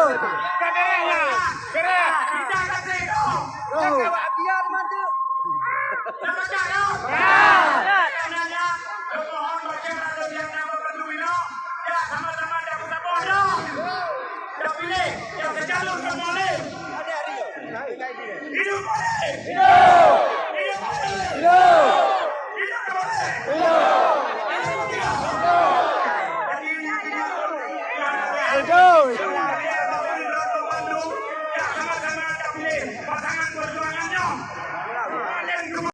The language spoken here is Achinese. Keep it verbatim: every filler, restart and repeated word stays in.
Ka beres lah. Beres. Kita kasih tu. Roh. Awak biar mantap. Dah baca dah? Dah. Dah. Mohon baca atau yang nama perlu ina. Ya, sama-sama dah kita bodoh. Dah pilih yang secalon ke boleh. Hidup boleh. Hidup. Hidup boleh. Hidup. Hidup boleh. Hidup. Hidup. Hidup.